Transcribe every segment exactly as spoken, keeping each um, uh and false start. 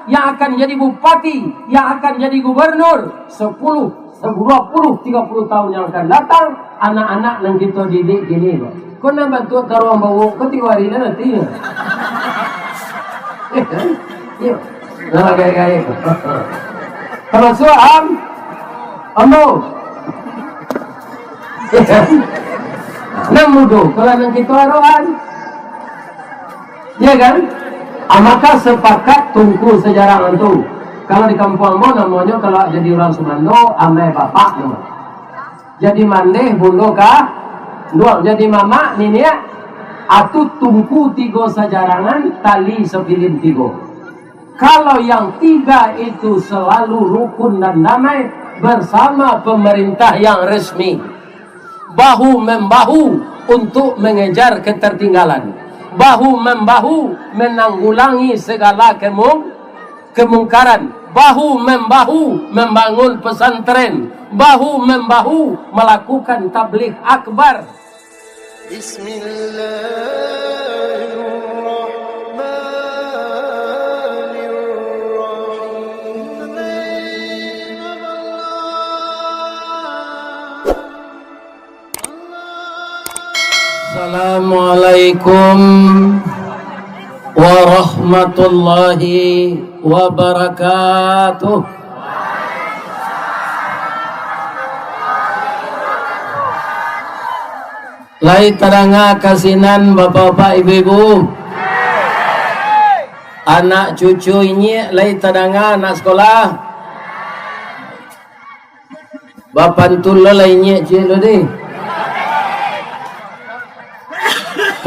yang akan jadi bupati, yang akan jadi gubernur, sepuluh, dua puluh, tiga puluh tahun yang akan datang, anak-anak nan kito didik kini ko. Ko nan bantuak taruang bawok ko tigo hari nan nanti. Iyo. Nah, gaya-gaya. Tamasuak am-, ambo. Nan mudo, kalau nan kito arohan. Ya kan? Ah, maka sepakat tungku sejarah tu. Kalau di kampuang mo namonyo, kalau jadi urang Sumando, amai bapak no. Jadi mandeh bundo ka duang, jadi mamak niniak, atu tungku tigo sajarangan, tali sapilin tigo. Kalau yang tiga itu selalu rukun dan damai bersama pemerintah yang resmi, bahu-membahu untuk mengejar ketertinggalan, bahu-membahu menanggulangi segala kemung-, kemungkaran, bahu-membahu membangun pesantren, bahu-membahu melakukan tabligh akbar. Bismillahirrahmanirrahim. Assalamualaikum warahmatullahi wabarakatuh. Lai tadanga ka sinan, bapak-bapak, ibu-ibu? Anak cucu inyiak lai tadanga, anak sekolah? Bapantun lo lah inyiak ciek lo deh.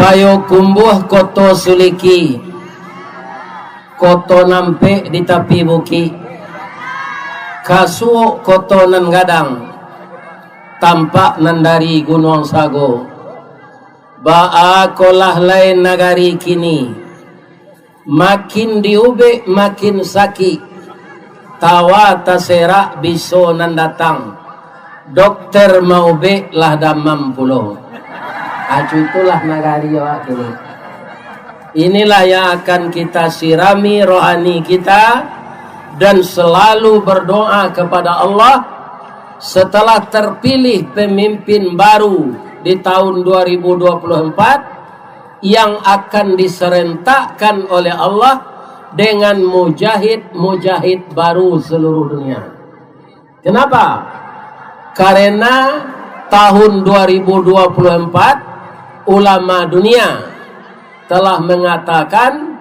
Payokumbuah Koto Suliki, Koto Nampek di tapi bukik, Kasuok Koto Nan Gadang, tampak nan dari Gunuang Sago. Baa kolah lai nagari kini, makin diubek makin sakik, tawa taserak biso nan datang, dokter maubek lah damam pulo. Acu itulah nagari awak kini. Inilah yang akan kita sirami rohani kita dan selalu berdoa kepada Allah, setelah terpilih pemimpin baru di tahun dua ribu dua puluh empat, yang akan diserentakkan oleh Allah dengan mujahid-mujahid baru seluruh dunia. Kenapa? Karena tahun dua ribu dua puluh empat, ulama dunia telah mengatakan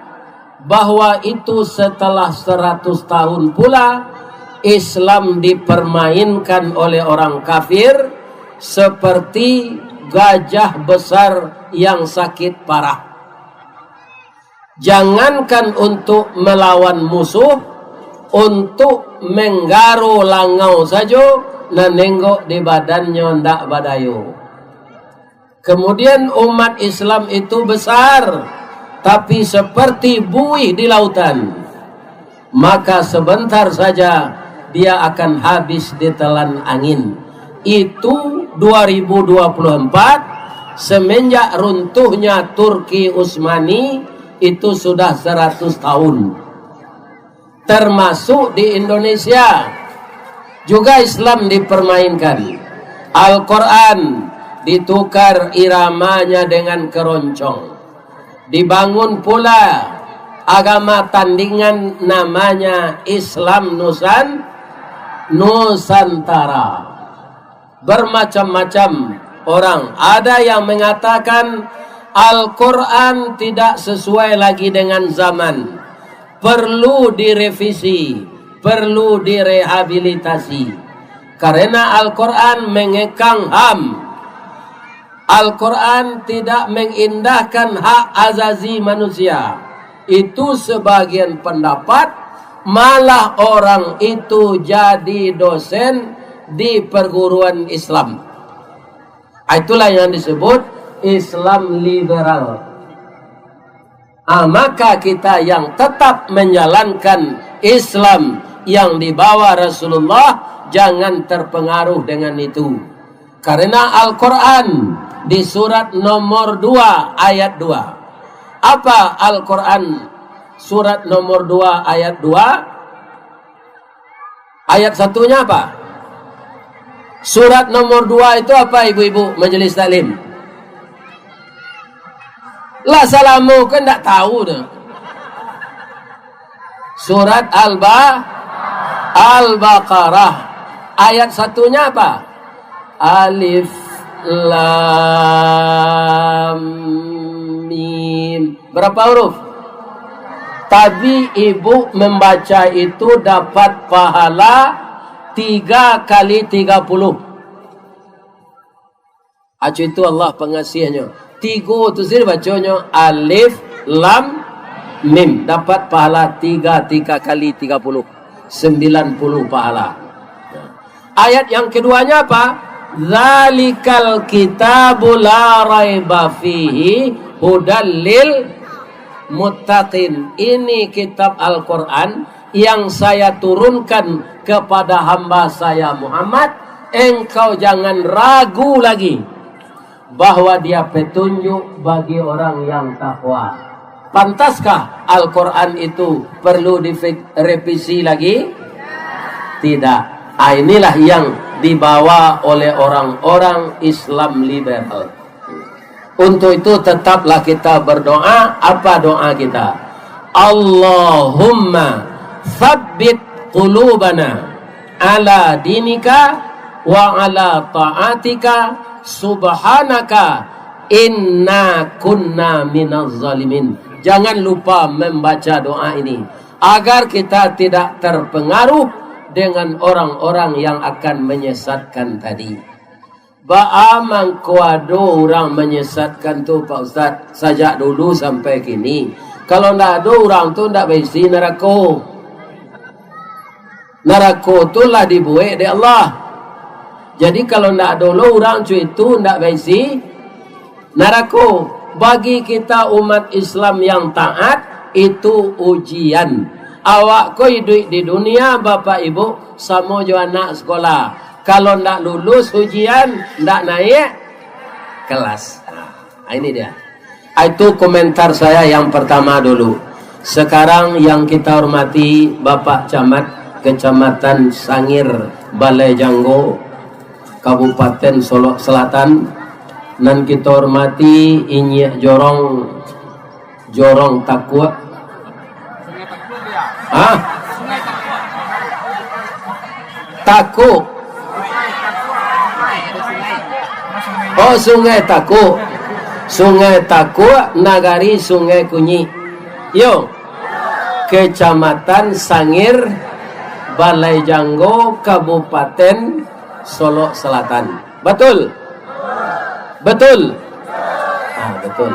bahwa itu setelah seratus tahun pula Islam dipermainkan oleh orang kafir seperti gajah besar yang sakit parah. Jangankan untuk melawan musuh, untuk menggaro langau sajo, nan nenggok di badannyo ndak badayo. Kemudian umat Islam itu besar, tapi seperti buih di lautan. Maka sebentar saja dia akan habis ditelan angin. Itu dua ribu dua puluh empat, semenjak runtuhnya Turki Utsmani, itu sudah seratus tahun. Termasuk di Indonesia juga Islam dipermainkan. Al-Quran ditukar iramanya dengan keroncong. Dibangun pula agama tandingan namanya Islam Nusan-, Nusantara. Bermacam-macam orang. Ada yang mengatakan Al-Quran tidak sesuai lagi dengan zaman, perlu direvisi, perlu direhabilitasi. Karena Al-Quran mengekang ham. Al-Quran tidak mengindahkan hak azazi manusia. Itu sebagian pendapat, malah orang itu jadi dosen di perguruan Islam. Itulah yang disebut Islam liberal. Ah, maka kita yang tetap menjalankan Islam yang dibawa Rasulullah, jangan terpengaruh dengan itu. Karena Al-Quran di surat nomor dua ayat dua. Apa Al-Quran Surat nomor dua ayat dua. Ayat satunya apa? Surat nomor dua itu apa, ibu-ibu majelis taklim? Lah salamo kan ndak tahu tu. Surat Al-Ba-, Al-Baqarah. Ayat satunya apa? Alif Lam Mim. Berapa huruf? Tapi ibu membaca itu dapat pahala tiga kali tiga puluh. Acu itu Allah pangasihnyo. Tigo tu sendiri baconyo Alif Lam Mim. Dapat pahala tiga, tiga kali tiga puluh. Sembilan puluh pahala. Ayat yang keduanya apa? Zalikal kitabu la raiba fihi hudal lil muttaqin. Ini kitab Al-Quran yang saya turunkan kepada hamba saya Muhammad, engkau jangan ragu lagi bahwa dia petunjuk bagi orang yang takwa. Pantaskah Al-Quran itu perlu direvisi lagi? Tidak. Ah, inilah yang dibawa oleh orang-orang Islam liberal. Untuk itu, tetaplah kita berdoa. Apa doa kita? Allahumma tsabbit qulubana ala dinika wa ala ta'atika, subhanaka inna kunna minaz zalimin. Jangan lupa membaca doa ini, agar kita tidak terpengaruh dengan orang-orang yang akan menyesatkan tadi. Baa mangko ado urang manyesatkan tu, Pak Ustaz, sajak dulu sampai kini? Kalau ndak ado urang tu, ndak baisi narako. Narako tu lah dibuek dek Allah. Jadi, kalau ndak ado lo urang cak itu, ndak baisi narako. Bagi kita umat Islam yang taat, itu ujian. Awak ko iduik di dunia, Bapak Ibu, samo jo anak sekolah. Kalau ndak lulus ujian, ndak naik kelas. Nah, ini dia. Itu komentar saya yang pertama dulu. Sekarang yang kita hormati Bapak Camat Kecamatan Sangir, Balai Janggo, Kabupaten Solok Selatan, nan kita hormati Inyiak Jorong, Jorong Takuak. Hah? Takuak. Oh, Sungai Takuak. Sungai Takuak, Nagari Sungai Kunyik. Yo. Kecamatan Sangir, Balai Janggo, Kabupaten Solok Selatan. Betul? Betul? Ah, betul.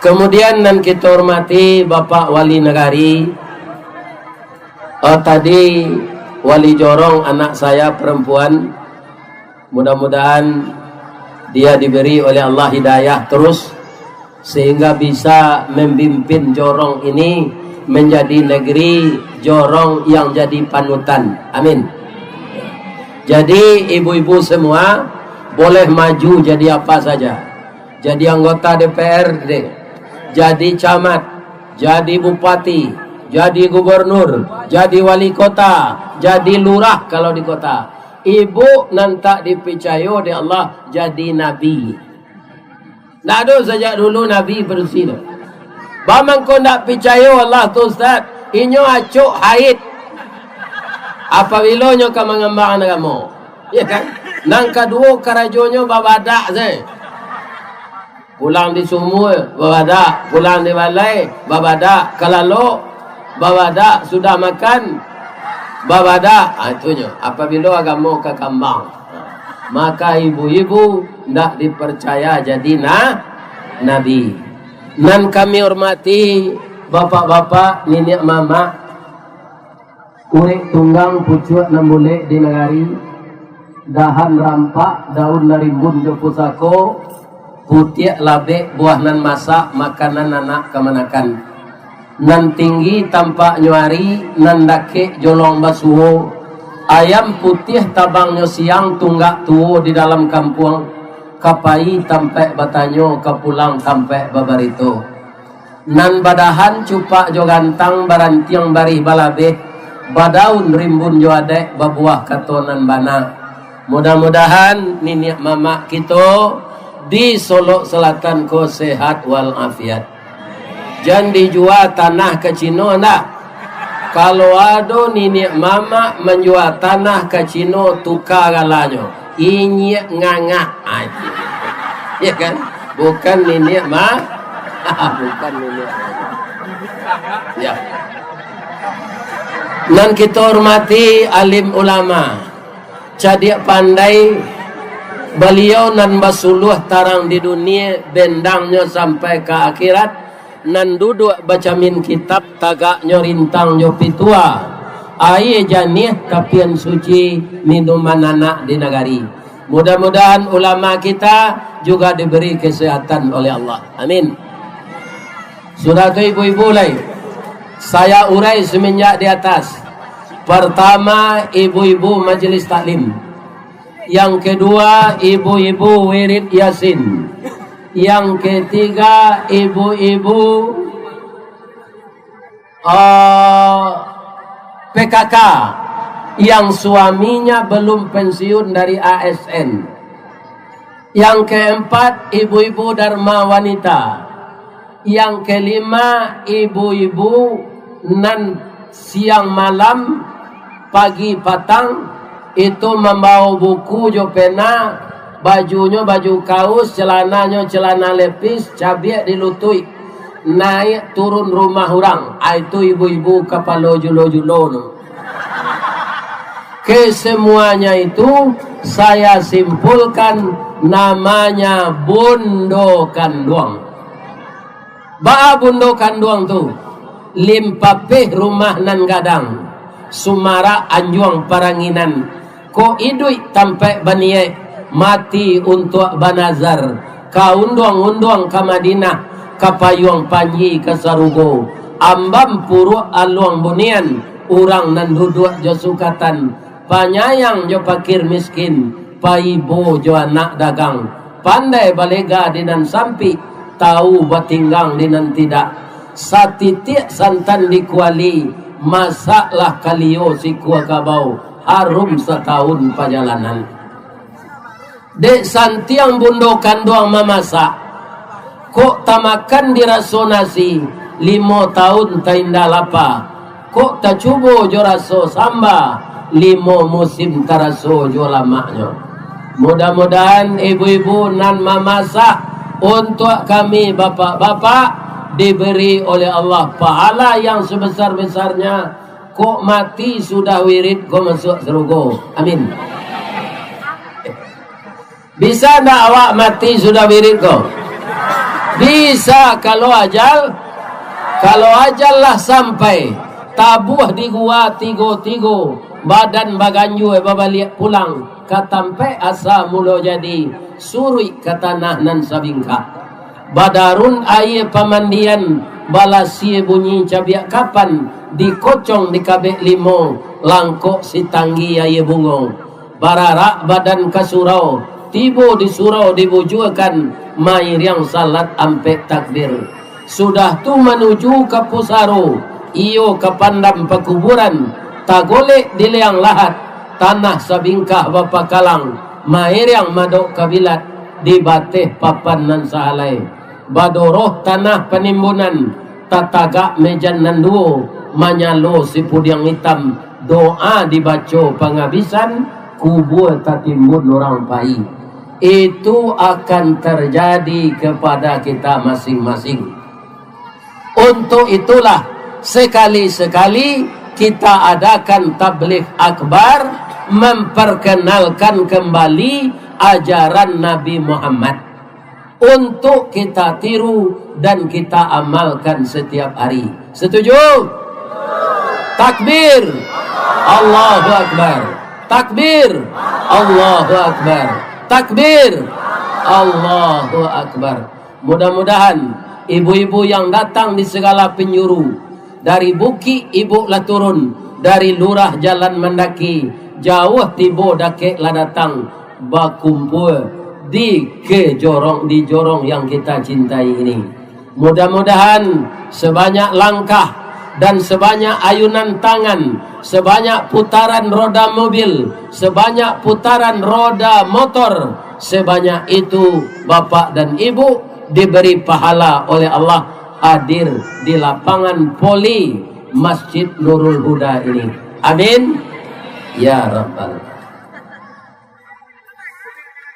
Kemudian, nan kita hormati Bapak Wali Nagari, eh, tadi Wali Jorong, anak saya perempuan, mudah-mudahan dia diberi oleh Allah hidayah terus, sehingga bisa memimpin Jorong ini menjadi negeri Jorong yang jadi panutan. Amin. Jadi, ibu-ibu semua boleh maju jadi apa saja. Jadi anggota D P R D, jadi camat, jadi bupati, jadi gubernur, jadi wali kota, jadi lurah kalau di kota. Ibu nan tak dipicayo dek Allah jadi nabi. Ndak ado sajak dulu nabi padusi tu. Bamangko ndak picayo Allah tu, Ustaz, inyo acok haid. Apabilo nyo ka mangambang agamo? Ya kan? Nan kaduo, karajonyo babadak sajo. Pulang di sumua, babadak. Pulang di balai, babadak. Ka lalok, babadak. Sudah makan, babadak. Ah, itunyo. Apabilo agamo ka kambang, maka ibu-ibu ndak dipercaya jadi na-, nabi. Nan kami hormati, bapak-bapak, niniak mamak, urek tunggang pucuak nan bulek di nagari, dahan rampak, daun nan rimbun jo pusako, putiak labek buah nan masak, makanan anak kamanakan. Nan tinggi tampaknyo ari, nan dakek jolong basuo, ayam putiah tabangnyo siang, tunggak tuo di dalam kampuang, ka pai tampek batanyo, ka pulang tampek babarito. Nan badahan cupak jo gantang, barantiang barih balabeh, badaun rimbun jo adaik, babuah kato nan bana. Mudah-mudahan niniak mamak kito di Solok Selatan ko sehat wal afiat. Jan dijua tanah ka Cino ndak? Kalau ado niniak mamak manjua tanah ka Cino, tuka galanyo. Inyiak ngangak. Ah, itu. Ya kan? Bukan niniak ma-, bukan niniak ngangak. Ya. Nan kita hormati alim ulama, cadiak pandai, baliau nan basuluah tarang di dunia, bendangnyo sampai ka akhirat, nan duduak bacamin kitab, tagaknyo rintang jo pitua, aia janiah tapian suci, minuman anak di nagari. Mudah-mudahan ulama kita juga diberi kesehatan oleh Allah. Amin. Sudah tu ibu-ibu lai. Saya urai semenjak di atas. Pertama, ibu-ibu majelis taklim. Yang kedua, ibu-ibu wirid Yasin. Yang ketiga, ibu-ibu, eh, P K K yang suaminya belum pensiun dari A S N. Yang keempat, ibu-ibu Dharma Wanita. Yang kelima, ibu-ibu nan siang malam, pagi patang, itu mambawa buku jo pena, bajunyo baju kaus, celananyo celana lepis, cabiak di lutuik, naik turun rumah urang. Ah, itu ibu-ibu kapalo julo-julo tu. Kesemuanya itu saya simpulkan namanya bundo kanduang. Baa bundo kanduang tu? Limpapeh rumah nan gadang, sumarak anjuang paranginan, kok iduik tampaik baniaik, mati untuak banazar, ka unduang-unduang ka Madinah, ka payuang panji ka sarugo, ambam puruak aluang bunian, urang nan duduak jo sukatan, panyayang jo pakir miskin, paibo jo anak dagang, pandai balega di nan sampik, tau batinggang di nan tidak. Satitiak santan di kuali, masaklah kalio sikua kabau, harum satahun pajalanan. Dek santiang bundo kanduang mamasak, kok tamakan di raso nasi, limo taun tainda lapa. Kok tacubo jo raso samba, limo musim taraso jo lamaknyo. Mudah-mudahan ibu-ibu nan mamasak untuak kami bapak-bapak diberi oleh Allah pahala yang sebesar-besarnya, kok mati sudah wirid ko masuak sarugo. Amin. Bisa ndak awak mati sudah wirid ko? Bisa, kalau ajal, kalau ajal lah sampai, tabuah di gua tigo-tigo, badan baganjua babaliak pulang ka tampaik asa mulo jadi, suruik ka tanah nan sabingkak. Badarun aia pamandian, balasia bunyi cabiak kapan, dikocong dikabek limo, langkok sitanggi aia bungo. Bararak badan ka surau, tibo di surau dibujuakan, mairiang salat ampek takbir. Sudah tu manuju ka pusaro, iyo ka pandam pakuburan, tagolek di liang lahat, tanah sabingkah bapakalang, mairiang madok kabilat, di bateh papan nan sahalai. Badoroh tanah panimbunan, tatagak mejan nan duo, manyalo sipudiang itam, doa dibaco pangabisan, kubua tatimbun urang pai. Itu akan terjadi kepada kita masing-masing. Untuk itulah, sekali-sekali kita adakan tabligh akbar, memperkenalkan kembali ajaran Nabi Muhammad. Untuk kita tiru dan kita amalkan setiap hari. Setuju? Takbir. Allahu Akbar. Takbir. Allahu Akbar. Takbir. Allahu Akbar. Mudah-mudahan ibu-ibu yang datang di segala penjuru, dari bukik ibu lah turun, dari lurah jalan mandaki, jauah tibo dakek lah datang, bakumpul di ke jorong, di jorong yang kita cintai ini. Mudah-mudahan sebanyak langkah dan sebanyak ayunan tangan, sebanyak putaran roda mobil, sebanyak putaran roda motor, sebanyak itu Bapak dan Ibu diberi pahala oleh Allah hadir di lapangan voli Masjid Nurul Huda ini. Amin. Ya Rabbal.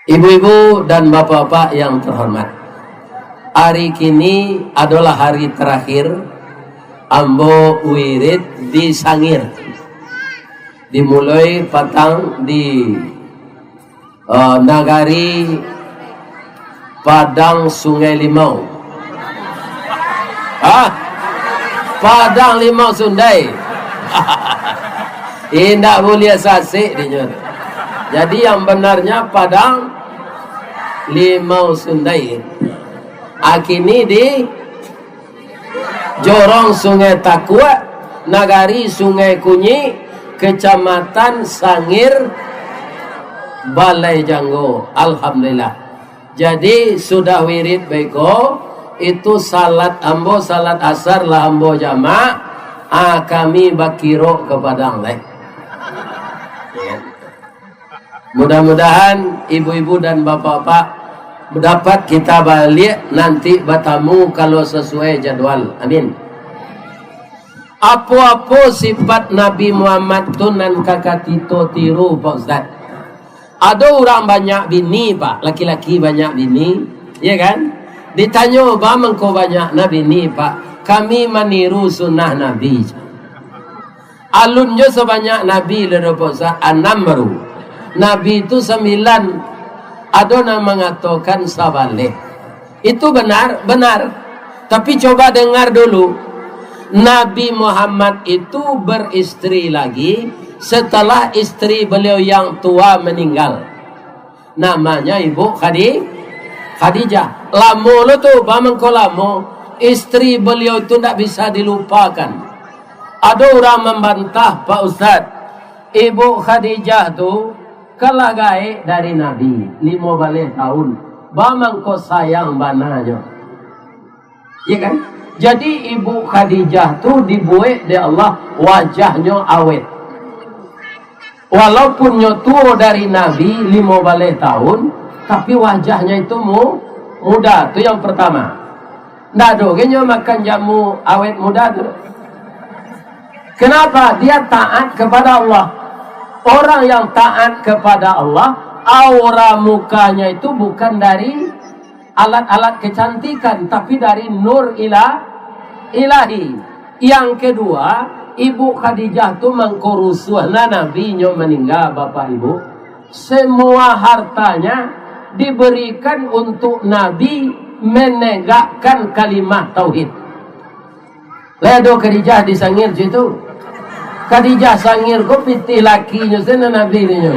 Ibu-ibu dan bapak-bapak yang terhormat, hari kini adalah hari terakhir ambo wirid di Sangir. Dimulai patang di, eh, nagari Padang Sungai Limau. Hah? Padang Limau Sundai. Indak buliah sasek dinyo. Jadi yang benarnya Padang Limau Sundai. Akini di Jorong Sungai Takuak, Nagari Sungai Kunyik, Kecamatan Sangir, Balai Janggo. Alhamdulillah. Jadi, sudah wirid baiko, itu salat ambo, salat asar lah ambo jamak, ah, kami bakirok ka Padang lai. Ya. Mudah-mudahan ibu-ibu dan bapak-bapak dapat kita baliak nanti batamu kalau sesuai jadwal. Amin. Apo-apo sifat Nabi Muhammad tu nan ka katito tiru, Pak Ustaz? Ado urang banyak bini, Pak, laki-laki banyak bini, ya kan? Ditanyo, "Ba mangko banyakna bini, Pak?" "Kami maniru sunnah Nabi." Alun jo sabanyak Nabi lah doh, Pak Ustaz, anam baru. Nabi tu sambilan, ado nan mangatokan sabaleh. Itu benar? Benar. Tapi coba dengar dulu. Nabi Muhammad itu beristri lagi setelah istri beliau yang tua meninggal. Namanya Ibu Khadi-, Khadijah. Lamo lo tu, ba mangko lamo. Istri beliau itu ndak bisa dilupakan. Ado urang mambantah, Pak Ustaz, Ibu Khadijah tu kalah gaek dari Nabi limo baleh tahun. Ba mangko sayang bananyo. Ya kan? Jadi, Ibu Khadijah tu dibuek dek Allah wajahnyo awet. Walaupun nyo tuo dari Nabi limo baleh tahun, tapi wajahnyo itu mu-, muda. Tu yang pertama. Ndak ado ge nyo makan jamu awet muda tu. Kenapa? Dia taat kepada Allah. Orang yang taat kepada Allah, aura mukanya itu bukan dari alat-alat kecantikan, tapi dari nur ila-, ilahi. Yang kedua, Ibu Khadijah tu mangko rusuah nah Nabi nyo maningga, Bapak Ibu. Semua hartanya diberikan untuk Nabi menegakkan kalimah tauhid. Lai ado Khadijah di Sangir situ. Khadijah Sangir ko pitih lakinyo se nan Nabi ninyo.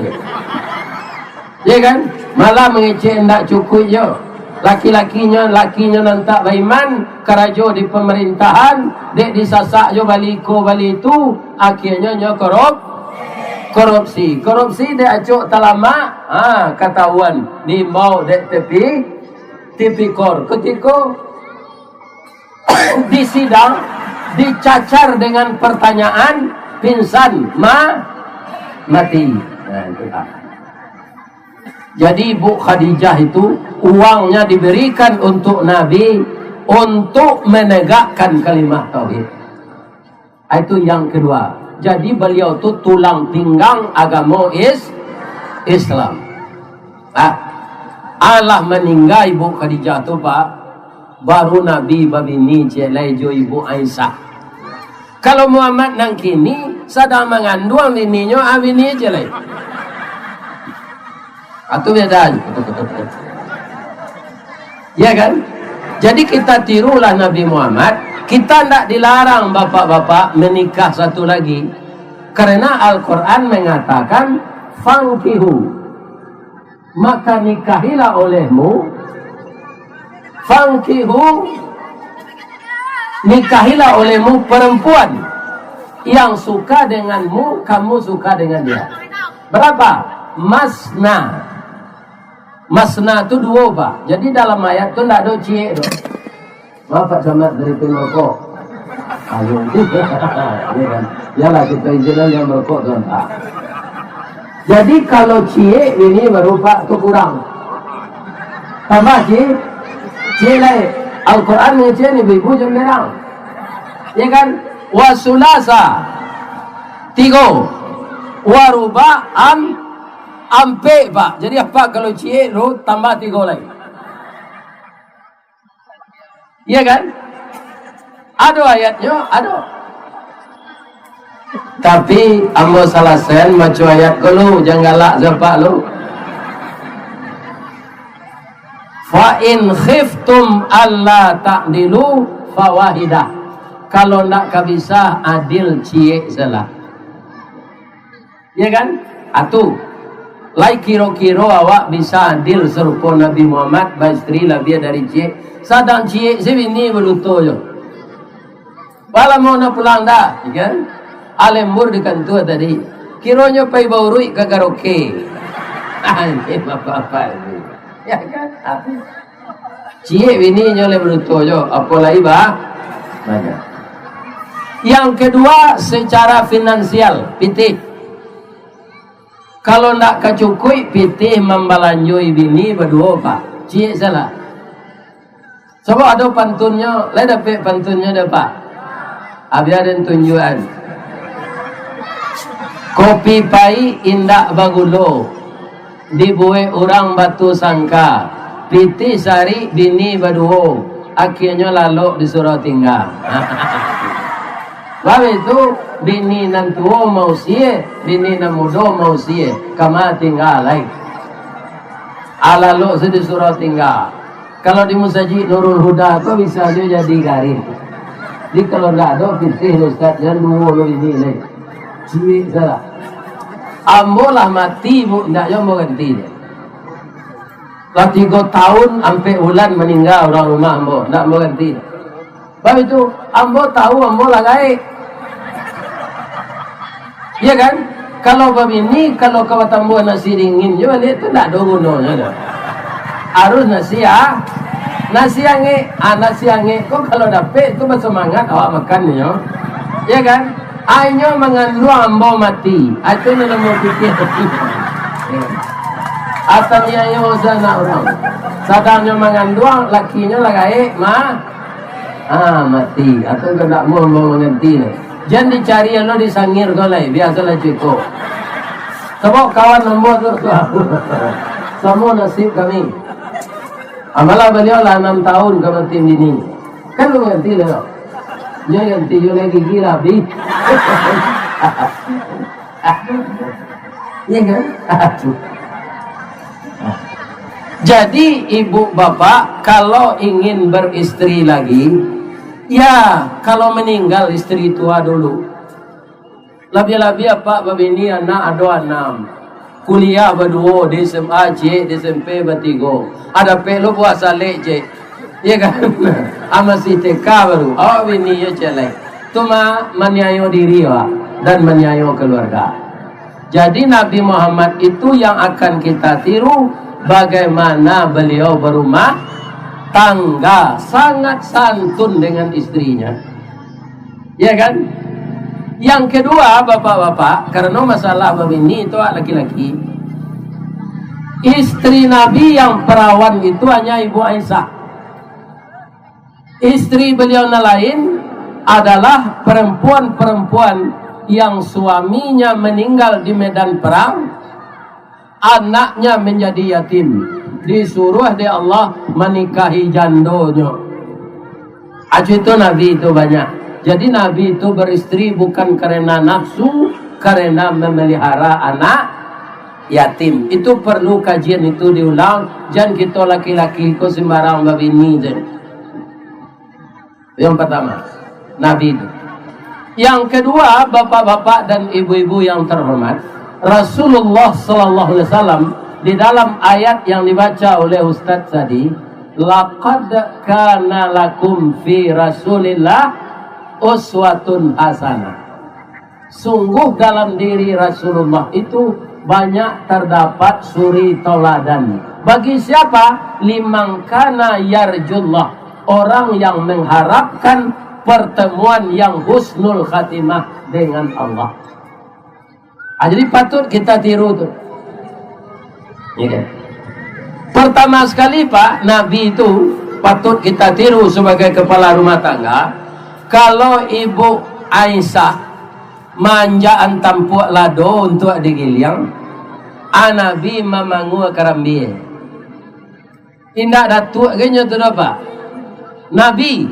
Ya kan? Malah mangecek ndak cukuik jo. Laki-lakinyo, lakinyo nan tak baiman, karajo di pemerintahan, dek disasak jo bali ko bali tu, akhirnyo nyo korup-, korupsi. Korupsi dek acok talamak, ha, katahuan, diimbau dek tipi-, tipikor. Kutiko di sidang, dicacar dengan pertanyaan, pingsan, ma-, mati. Nah, itu tak. Jadi, Ibu Khadijah itu uangnya diberikan untuk Nabi, untuk menegakkan kalimah tauhid. Itu yang kedua. Jadi, beliau tu tulang pinggang agamo is-, Islam. Ah, alah maningga Ibu Khadijah tu, Pak, baru Nabi babini ciek lai jo Ibu Aisyah. Kalau Muhammad nan kini, sadang manganduang bininyo, ah, bini ciek lai. Atu beda. Ya kan? Jadi kita tirulah Nabi Muhammad. Kita ndak dilarang bapak-bapak menikah satu lagi. Karena Al-Quran mengatakan, "Fankihu." Maka nikahilah olehmu, fankihu, nikahilah olehmu perempuan yang suka denganmu, kamu suka dengan dia. Berapa? Masna. Masna tu duo, Pak. Jadi dalam ayat tu ndak ado ciek tu. Bapak Camat dari Pemrokok. Ayo. Ya kan? Yalah, kita izinkan yang merokok tu, Pak. Jadi, kalau ciek bini baru, Pak, tu kurang. Tambah ciek, ciek lai. Al-Quran mangecek ni, ibu-ibu jangan berang. Ya kan? Wasulasa, tigo. Waruba, am, ampek, Pak. Jadi, apa kalau ciek tu tambah tigo lai? Iya kan? Ado ayatnyo, ado. Tapi ambo salasaian baco ayat ko lu, jan galak sapak lu. "Fa in khiftum alla ta'dilu fawahidah." Kalau ndak ka bisa adil, ciek salah. Ya kan? Atu. Lai kiro-kiro awak bisa adil sarupo Nabi Muhammad, baistri labiah dari ciek. Sadang ciek se bini baduto jo. Balamo nak pulang dah, ya kan? Alembur di kantua tadi. Kironyo pai bauruik ka karaoke. Anjing, apa-apa ini. Ya kan? Atu. Ciek bini nyo lai baduto jo, apo lai ba-, banyak. Yang kedua, secara finansial, pitih. Kalau ndak ka cukuik, pitih mambalanjoi bini baduo, Pak. Ciek salah. Sabab ado pantunnyo, lai dapek pantunnyo dah, Pak? Abih aden tunjuan. Kopi paik indak bagulo, dibuek urang batu sangka, pitih sarik bini baduo, akienyo lalok disuruah tingga. Babi tu, bini nan tuo mausie, bini nan mudo mausie, kama tingga lai. Alalok se disuruah tingga. Kalau di Musajik Nurul Huda tu bisa jo jadi garing. Jadi kalau ndak ado pitih ustaz, jan duo lo ini lai. Ciek salah. Ambo lah mati, Bu, ndak jo ambo ganti. Lah tigo tahun ampek bulan maningga urang rumah ambo, ndak ambo ganti. Bab itu, ambo tahu ambo lah gaek. Iya kan? Kalau babini, kalau ka batambuah nasi dingin jo baliak tu, ndak ado gunonyo doh. Harus nasi, ah, nasi angek. Ah, nasi angek ko kalau dapek tu basamangat awak makan nyo. Iya kan? Ai nyo manganduang ambo mati. Ah, itu nan ambo pikia. Atau niayo sanak urang. Sadang nyo manganduang, lakinyo lah gaek, mah. Ah, mati. Atau kok ndak mau, mau manganti nyo. Jan dicari alo di sangir ko lai, biasolah ceko. Sabab kawan ambo tu, tu. Samo nasib kami. Amalah baliau lah anam tahun ka mati bini. Kan lu ganti lah. Nyo ganti, nyo lagi gila, bi. Iya kan? Aduh. Jadi, ibu bapak, kalau ingin beristri lagi, ya, kalau meninggal istri tua dulu. Labiah-labiah apak babini, anak ado anam. Kuliah baduo, di S M A ciek, di S M P batigo. Ada pek lo buah salek ciek. Iya kan? Ah, masih T K baru. Awak bini yo ciek lai. Tu ma-, maniayo diri awak dan maniayo keluarga. Jadi, Nabi Muhammad itu yang akan kita tiru, bagaimana beliau berumah tangga, sangat santun dengan istrinya. Ya kan? Yang kedua, bapak-bapak, karena masalah babini itu laki-laki, istri Nabi yang perawan itu hanya Ibu Aisyah. Istri beliau nan lain adalah perempuan-perempuan yang suaminya meninggal di medan perang, anaknya menjadi yatim, disuruh dek Allah manikahi jandonyo. Acu itu Nabi itu banyak. Jadi Nabi itu beristri bukan karena nafsu, karena memelihara anak yatim. Itu perlu kajian itu diulang. Jan kito laki-laki ko sembarang babini je. Yang pertama, Nabi itu. Yang kedua, bapak-bapak dan ibu-ibu yang terhormat, Rasulullah sallallahu alaihi wasallam di dalam ayat yang dibaca oleh ustaz tadi, "Laqad kana lakum fi Rasulillah uswatun hasanah." Sungguh dalam diri Rasulullah itu banyak terdapat suri tauladan. Bagi siapa? "Liman kana yarjullah." Orang yang mengharapkan pertemuan yang husnul khatimah dengan Allah. Ah, jadi patut kita tiru tu. Ya kan? Pertama sekali, Pak, Nabi itu patut kita tiru sebagai kepala rumah tangga. Kalau Ibu Aisyah manjakan tampuak lado untuk digiliang, ah, Nabi mamangua karambia. Indak datuak ge nyo tu doh, Pak. Nabi,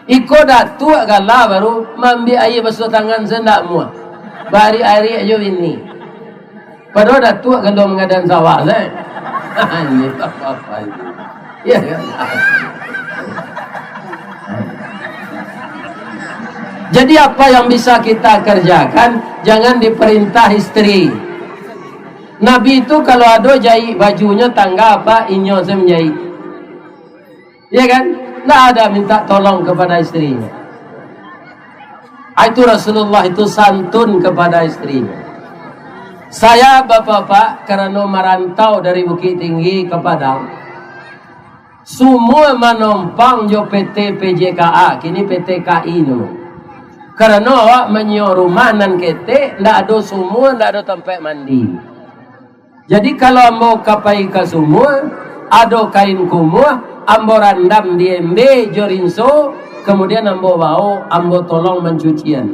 iko datuak gala baru maambiak aia basuah tangan se ndak amuah. Baarik-arik jo bini. Padahal datuak galo mangadan sawah se. Ini apa-apa ini. Ya kan? Jadi apa yang bisa kita kerjakan, jangan diperintah istri. Nabi tu kalau ado jaik bajunyo tangga apak, inyo se manjaik. Ya kan? Ndak ada minta tolong kepada istrinyo. Ah, itu Rasulullah itu santun kepada istrinyo. Saya, bapak-bapak, karano marantau dari Bukittinggi ka Padang, sumua manompang jo P T P J K A, kini P T K I namo. Karano awak manyio rumah nan ketek, ndak ado sumua, ndak ado tampek mandi. Jadi, kalau ambo ka pai ka sumua, ado kain kumuah, ambo randam di embe jo rinso, kamudian ambo bao, ambo tolong mancucian.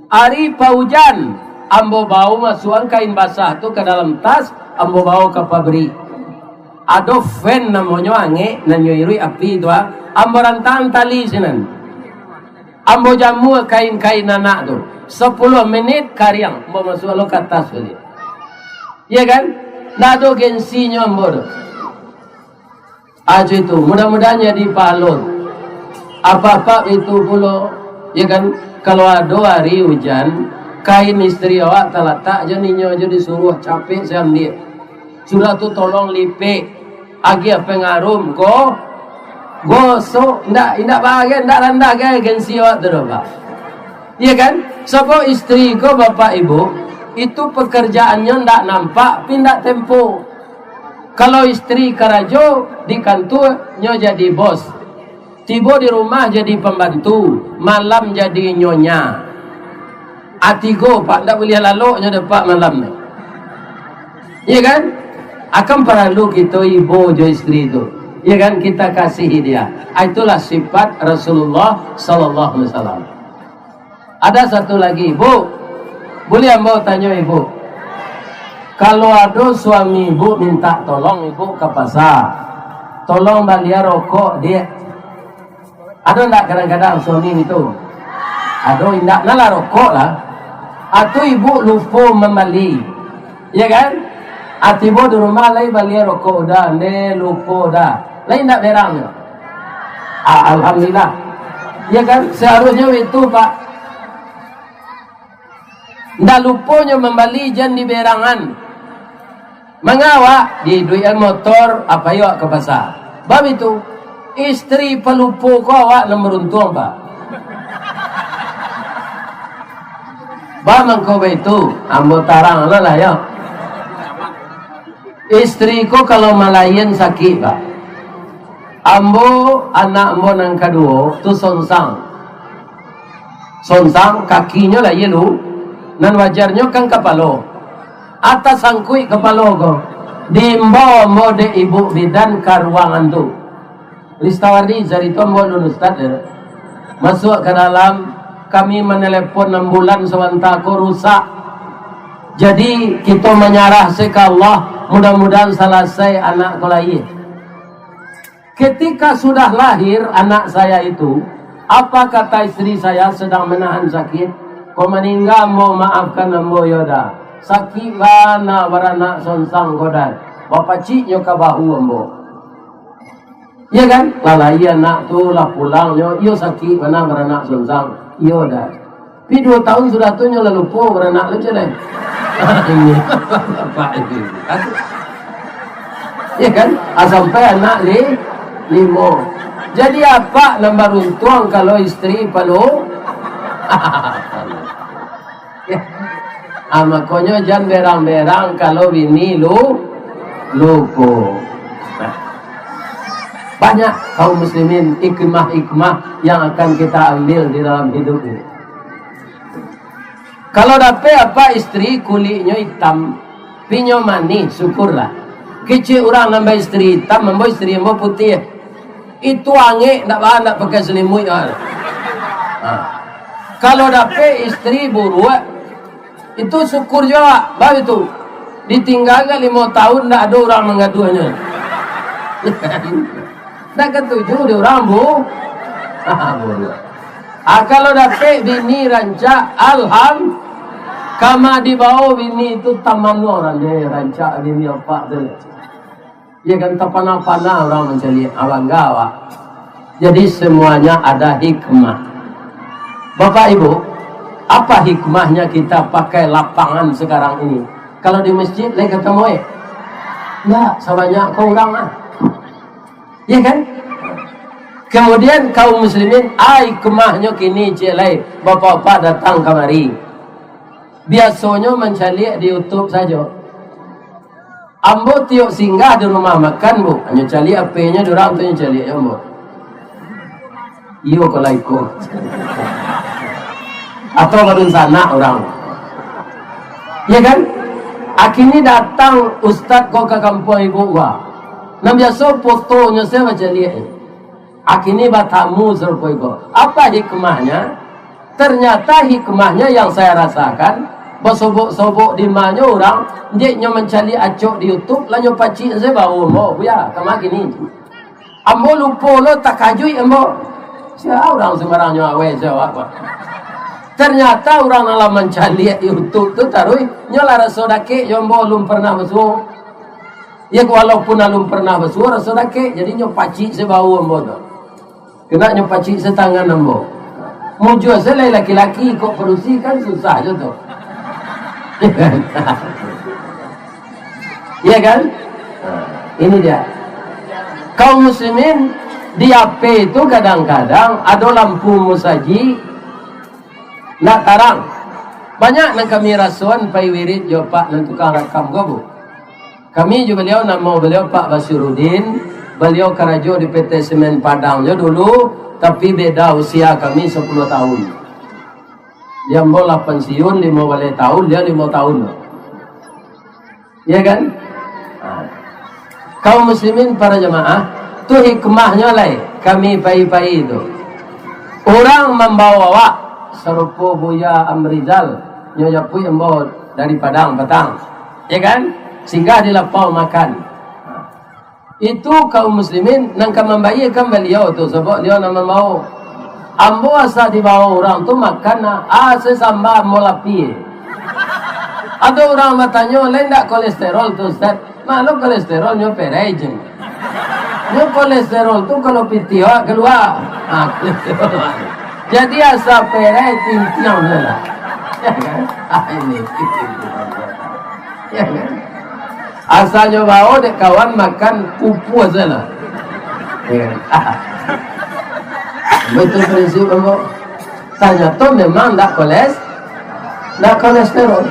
Ari paujan, ambo bao masuakan kain basah tu ka dalam tas, ambo bao ka pabrik. Ado fan namonyo angek, nan nyo iruik api tu, ah. Ambo rantangan tali sinan. Ambo jamua kain-kain anak tu. Sapuluah menit kariang, ambo masuak lo ka tas baliak. Iya kan? Ndak ado gengsinyo ambo tu. Ajo itu, mudah-mudahan jadi pahalon. Apak-apak itu pulo, ya kan? Kalau ado ari ujan, kain istri awak talatak jo ninyo jo disuruah capek saambiak. Sudah tu tolong lipek, agiah pangarum ko, gosok, ndak, indak bagai, ndak randah gai gengsi awak tu doh, Pak. Iya kan? Sabab istri ko, Bapak Ibu, itu pekerjaannyo ndak nampak, pi ndak tempo. Kalau istri karajo di kantua, nyo jadi bos. Tibo di rumah jadi pambantu, malam jadi nyonya. A tigo, Pak, ndak buliah lalok nyo dek Pak malam ni. Iya kan? Akan paralu kito ibo jo istri tu. Iya kan? Kita kasihi dia. Ah, itulah sifat Rasulullah sallallahu alaihi wasallam. Ada satu lagi, Bu. Buliah ambo tanyo Ibu? Kalau ado suami Ibu minta tolong Ibu ka pasa, tolong balia rokok, Diak. Ado ndak kadang-kadang suami itu? Ado, indak, nah lah rokok lah. Atau Ibu lupo mambali. Ya kan? Ah, tibo di rumah lai balia rokok udah, nde lupo dah. Lai indak berangnyo? Ah, alhamdulillah. Ya kan? Seharusnya itu, Pak. Ndak luponyo mambali jan diberangan. Mangawak, diiduikan motor, apo iyo ka pasa. Bab itu, istri palupo ko awak nan baruntuang, Pak. Bab mangko baitu, ambo tarang lah, lah, yo. Istri ko kalau malaian sakik, Pak. Ambo, anak ambo nan kaduo, tu sonsang. Sonsang, kakinyo lah, iyo lu. Nan wajarnyo kan kapalo. Atas sangkuik kapalo ko. Diimbau ambo dek ibu bidan ka ruangan tu. Ristawardi, carito ambo alun ustad, yo. Masuak ka dalam, kami manelepon ambulan sabanta ko rusak. Jadi, kito manyarah se ka Allah, mudah-mudahan salasai anak ko lahia. Ketika sudah lahir anak saya itu, apa kata istri saya sedang menahan sakit? Ko maningga ambo, maafkan ambo, yo dah. Sakik bana baranak sonsang ko, dah. Bapaciknyo ka bahu ambo. Iya kan? Lah lahia anak tu, lah pulangnyo, iyo sakik bana baranak sonsang. Iyo dah. Tapi duo tahun sudah tu nyo lah lupo baranak tu, ceh. Ini. Pak ini. Iya kan? Ah, sampai anak li-, limo. Jadi apak nan baruntuang kalau istri palu. Ah, makonyo jan berang-berang kalau bini lu-, lupo. Banyak, kaum muslimin, hikmah-hikmah yang akan kita ambil di dalam hidup ini. Kalau dapek apak istri kuliknyo itam, pinyo manih, syukurlah. Kecek urang nambah istri itam, ambo istri ambo putiah. Itu angek, ndak ba-, ndak pakai selimuik, ah. Ha. Kalau dapek istri buruak, itu syukur juo, baitu. Ditinggalkan limo tahun, ndak ado urang manggaduahnyo. Ndak katuju di urang, bu-, buruak. Ah, kalau dapek bini rancak, alham-, kama dibawa bini itu taman urang deh, rancak bini apak tu. Ya kan, tapana-pana urang mancaliak, ah, bangga awak. Jadi, semuanya ada hikmah. Bapak Ibu, apa hikmahnya kita pakai lapangan sekarang ini? Kalau di masjid, lai katamu, eh? Ndak, sabanyak ko urang lah. Ya kan? Kemudian, kaum muslimin, ah, hikmahnyo kini ciek lai, bapak-bapak datang kamari. Biasonyo mancaliak di YouTube sajo. Ambo tiok singgah di rumah makan, bu, hanyo caliak H P-nyo di urang tu, nyo caliak jo ambo. Iyo, ko lah iko. Atau badunsanak urang. Ya kan? Akini datang ustaz ko ka kampuang ibu gua. Nan biaso fotonyo sajo bacaliak. Akini batamu sarupo iko. Apa hikmahnyo? Ternyata hikmahnyo yang saya rasakan, basobok-sobok di manyo urang, dek nyo mancaliak acok di YouTube, lah nyo pacik se bawo ambo, buya, kama kini. Ambo lupo lo, takajuik ambo. Sia urang sumbarang nyo awai, sia awak. Ternyata urang nan lah mancaliak YouTube tu taruih, nyo lah raso dakek jo ambo, alun pernah basuo. Ya, walaupun alun pernah basuo, raso dakek, jadi nyo pacik se bawo ambo tu. Kena nyo pacik se tangan ambo. Mujua se lai laki-laki, kok padusi kan susah jo tu. Ya kan? Nah, ini dia. Kaum muslimin, di H P tu kadang-kadang ado lampu musajik, ndak tarang. Banyak nan kami rasoan pai wirid jo pak nan tukang rakam ko, bu. Kami jo baliau, namo baliau Pak Basyurudin, baliau karajo di P T Semen Padang jo dulu, tapi beda usia kami sapuluah tahun. Dia ambo lah pensiun limo baleh tahun, dia limo tahun. Ya kan? Ha. Kaum muslimin, para jamaah, tu hikmahnyo lai kami pai-pai tu. Urang mambawa awak, sarupo Buya Amrizal, nyo japuik ambo dari Padang patang. Ya kan? Singgah di lapau makan. Itu kaum muslimin nan ka mambayiekan baliau tu, sabab baliau nan mambawa. Ambo asa dibawa urang tu makan, ah, ah, sasamba ambo lapie. Ado urang batanyo, "Lai ndak kolesterol tu, Ustaz?" Mak lo kolesterol nyo perai je. Nyo kolesterol tu kalau pitih awak kalua. Ah, kolesterol. Jadi asa perai tintiang je lah. Ya kan? Ah, ini. Ya kan? Asa nyo bawa dek kawan makan pupuah sajo lah. Ya kan? Betul prinsip ambo. Tanyato memang ndak koles-, ndak kolesterol.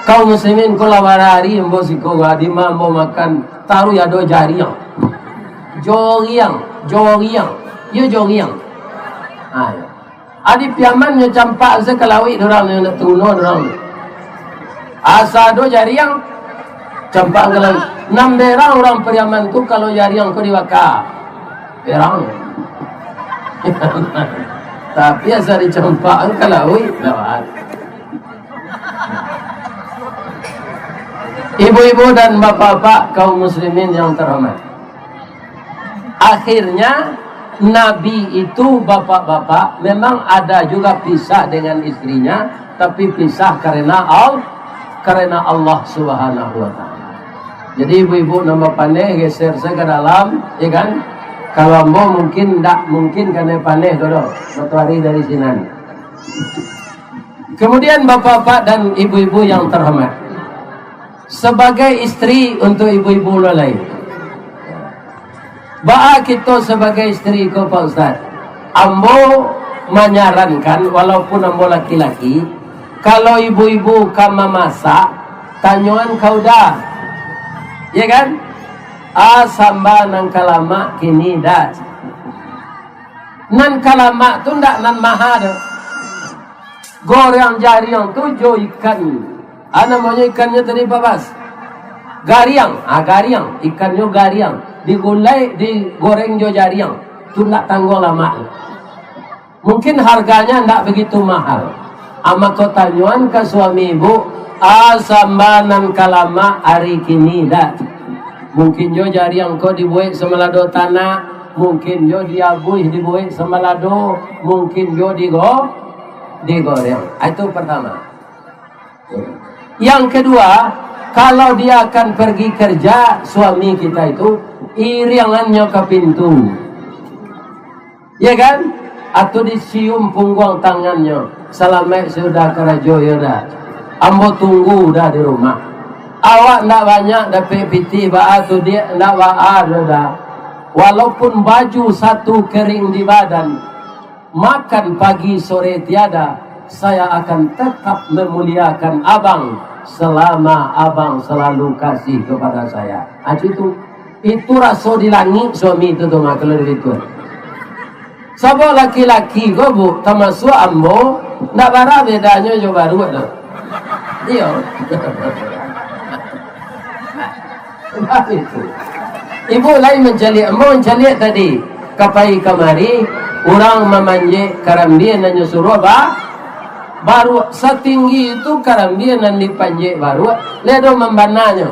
Kaum muslimin, ko lah bara ari ambo siko, di ma ambo makan, taruih ado jariang. Joriang, joriang. Iyo, joriang. Ha, iyo. Adi Piaman nyo campak se ka lauik, dorang nyo nak tuno dorang. Asa ado jariang, campak ka lauik. Nan berang urang Pariaman tu, kalau jariang ko dibaka. Berang. Tapi asa dicampak ka lauik, dawat. Ibu-ibu dan bapak-bapak, kaum muslimin yang terhormat. Akhirnya, Nabi itu, bapak-bapak, memang ada juga pisah dengan istrinya, tapi pisah karena Al-, karena Allah Subhanahu wa Ta'ala. Jadi, ibu-ibu nan bapaneh, geser sajo ka dalam, ya kan? Kalau ambo mungkin ndak mungkin kanai paneh tu doh, matoari dari sinan. Kemudian, bapak-bapak dan ibu-ibu yang terhormat, sebagai istri untuk ibu-ibu lo lai. Baa kito sabagai istri ko, Pak Ustaz? Ambo manyarankan, walaupun ambo laki-laki, kalau ibu-ibu ka mamasak, tanyoan ka uda. Ya kan? Ah, samba nan ka lamak kini dak. Nan ka lamak tu ndak nan maha doh. Goreng jariang tu jo ikan. Ah, namonyo ikannyo tadi, Pak Bas? Gariang. Ah, gariang. Ikannyo gariang. Digulai, digoreng jo jariang. Tu ndak tangguang lamak. Mungkin harganya ndak begitu mahal. Ah, mako tanyoan ka suami ibu, ah, samba nan ka lamak ari kini dak? Mungkin jo jariang ko dibuek samalado tanak, mungkin jo diabuih dibuek samalado, mungkin jo digo-, digoreng. Ah, itu pertama. Yang kedua, kalau dia akan pergi kerja, suami kita itu, iriangannyo ka pintu. Ya kan? Atau disium pungguang tangannyo. Salamaik sudah karajo, yo dah. Ambo tunggu dah di rumah. Awak ndak banyak dapek pitih, baa tu, Diak, ndak baa doh dah. Walaupun baju satu kering di badan, makan pagi sore tiada, saya akan tetap memuliakan abang selama abang selalu kasih kepada saya. Ah, itu. Itu raso di langik suami tu, tu mah, kalau di situ. Sabab laki-laki ko, Bu, tamasuak ambo, ndak bara bedanyo jo baruak tu. Iyo. Ibu lain mancaliak, ambo mancaliak tadi. Ka pai kamari, urang mamanjek karambia nan nyo suruah ba-, baruak. Satinggi itu karambia nan dipanjek baruak, lai ado mambananyo.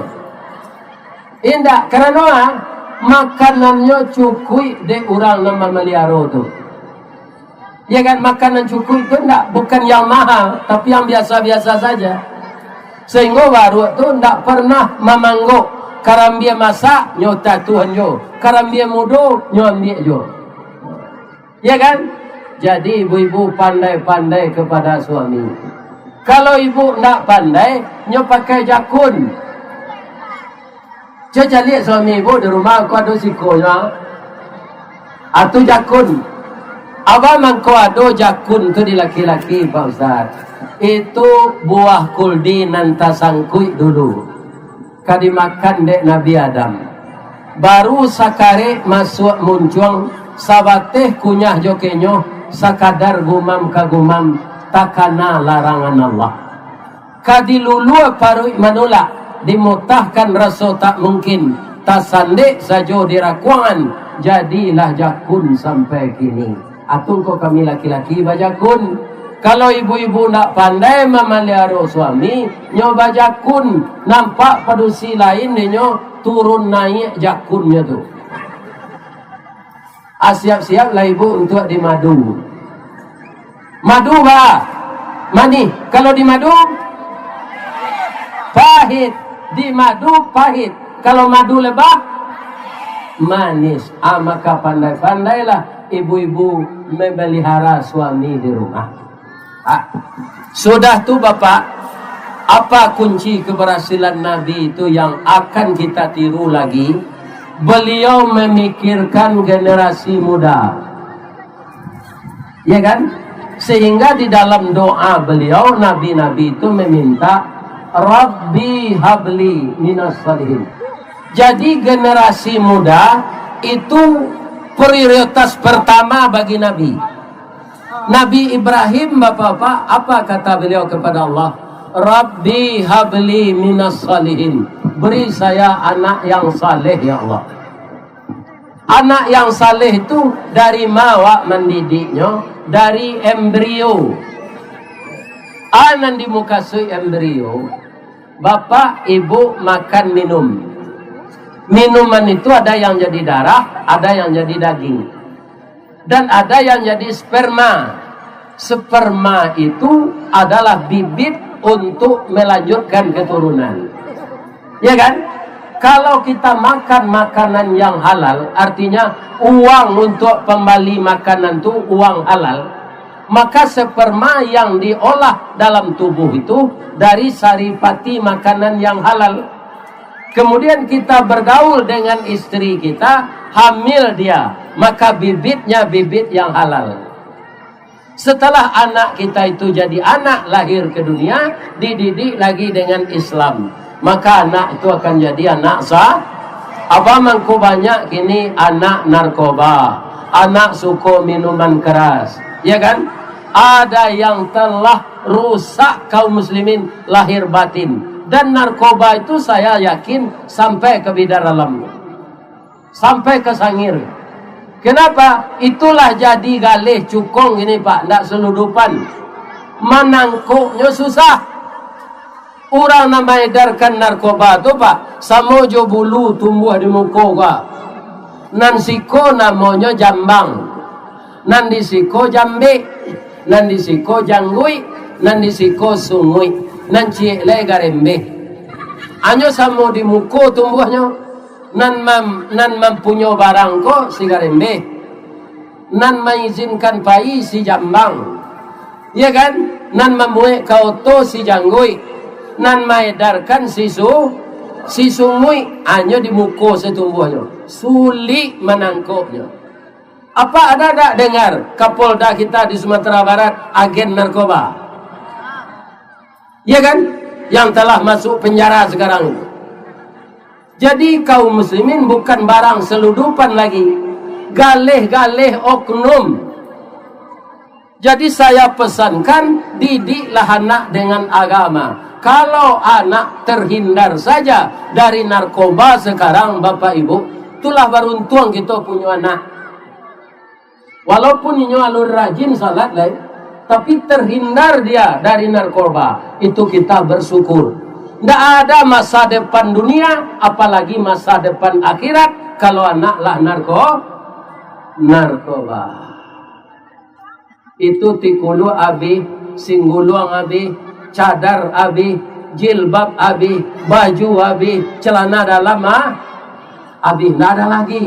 Indak, karano, ah, makanannyo cukuik dek urang nan mamaliharo tu. Ya kan, makanan cukuik tu ndak, bukan yang mahal, tapi yang biasa-biasa saja. Sehingga baruak tu ndak pernah mamanggok, karambia masak, nyo tatuan jo, karambia mudo, nyo ambiak jo. Ya kan? Jadi ibu-ibu pandai-pandai kepada suami. Kalau ibu ndak pandai, nyo pakai jakun. Cubo caliak suami ibu di rumah, ko ado sikonyo. Atu jakun. Apo mangko ado jakun tu di laki-laki, Pak Ustaz? Itu buah kuldi nan tasangkuik dulu. Ka dimakan dek Nabi Adam. Baru sakarek masuak muncuang, sabateh kunyah jo kenyo, sakadar gumam ka gumam, takana larangan Allah. Ka dilulua paruik manulak, dimutahkan raso tak mungkin, tasandek sajo di rakuangan, jadilah jakun sampai kini. Atau ko kami laki-laki bajakun. Kalau ibu-ibu ndak pandai mamaliharo suami, nyo bajakun, nampak padusi lain dek nyo turun naiak jakunnyo tu. Ah, siap-siaplah ibu untuak dimadu. Madu ba manih, kalau dimadu pahit, dimadu pahit, kalau madu lebah manis. Ah, maka pandai-pandailah ibu-ibu memelihara suami di rumah. Ah, sudah tu, Bapak, apa kunci keberhasilan Nabi itu yang akan kita tiru lagi? Beliau memikirkan generasi muda. Ya kan? Sehingga di dalam doa beliau, nabi-nabi itu meminta, "Rabbi habli minas salihin." Jadi generasi muda itu prioritas pertama bagi Nabi. Nabi Ibrahim, Bapak-bapak, apa kata beliau kepada Allah? "Rabbi habli minas salihin." Beri saya anak yang saleh, ya Allah. Anak yang saleh tu dari ma awak mandidiknyo? Dari embrio. A nan dimukasuik embrio? Bapak, ibu makan minum. Minuman itu ada yang jadi darah, ada yang jadi daging. Dan ada yang jadi sperma. Sperma itu adalah bibit untuk melanjutkan keturunan. Ya kan? Kalau kita makan makanan yang halal, artinya uang untuk pembali makanan tu uang halal, maka sperma yang diolah dalam tubuh itu dari saripati makanan yang halal. Kemudian kita bergaul dengan istri kita, hamil dia, maka bibitnya bibit yang halal. Setelah anak kita itu jadi anak lahir ke dunia, dididik lagi dengan Islam, maka anak itu akan jadi anak sa-, Apa mangko banyak kini anak narkoba, anak suko minuman keras, ya kan? Ada yang telah rusak kaum muslimin lahir batin. Dan narkoba itu saya yakin sampai ke bidar alamnya. Sampai ke sangir. Kenapa? Itulah jadi galeh cukong ini, Pak, ndak seludupan. Manangkoknyo susah. Urang nan maedarkan narkoba tu, Pak, samo jo bulu tumbuah di muko ko. Nan siko namonyo jambang, nan di siko jambek, nan di siko jangguik, nan di siko sunguik, nan ciek lai garembeh. Anyo samo di muko tumbuahnyo, nan mam-, nan mampunyo barang ko si garembeh, nan maizinkan pai si jambang, ya kan? Nan mamuek ka oto si jangguik, nan maedarkan si su-, si sunguik, anyo di muko satumbuahnyo, sulik manangkoknyo. Apa ada dak dengar Kapolda kita di Sumatera Barat agen narkoba? Ya kan? Yang telah masuk penjara sekarang itu. Jadi kaum muslimin bukan barang seludupan lagi. Galeh-galeh oknum. Jadi saya pesankan, didiklah anak dengan agama. Kalau anak terhindar saja dari narkoba sekarang, Bapak Ibu, itulah baruntuang kito punyo anak. Walaupun inyo alun rajin salat lai, tapi terhindar dia dari narkoba, itu kita bersyukur. Ndak ada masa depan dunia, apalagi masa depan akhirat, kalau anak lah narko-, narkoba. Itu tikuluak abih, singguluang abih, cadar abih, jilbab abih, baju abih, celana dalam, ah, abih, ndak ada lagi.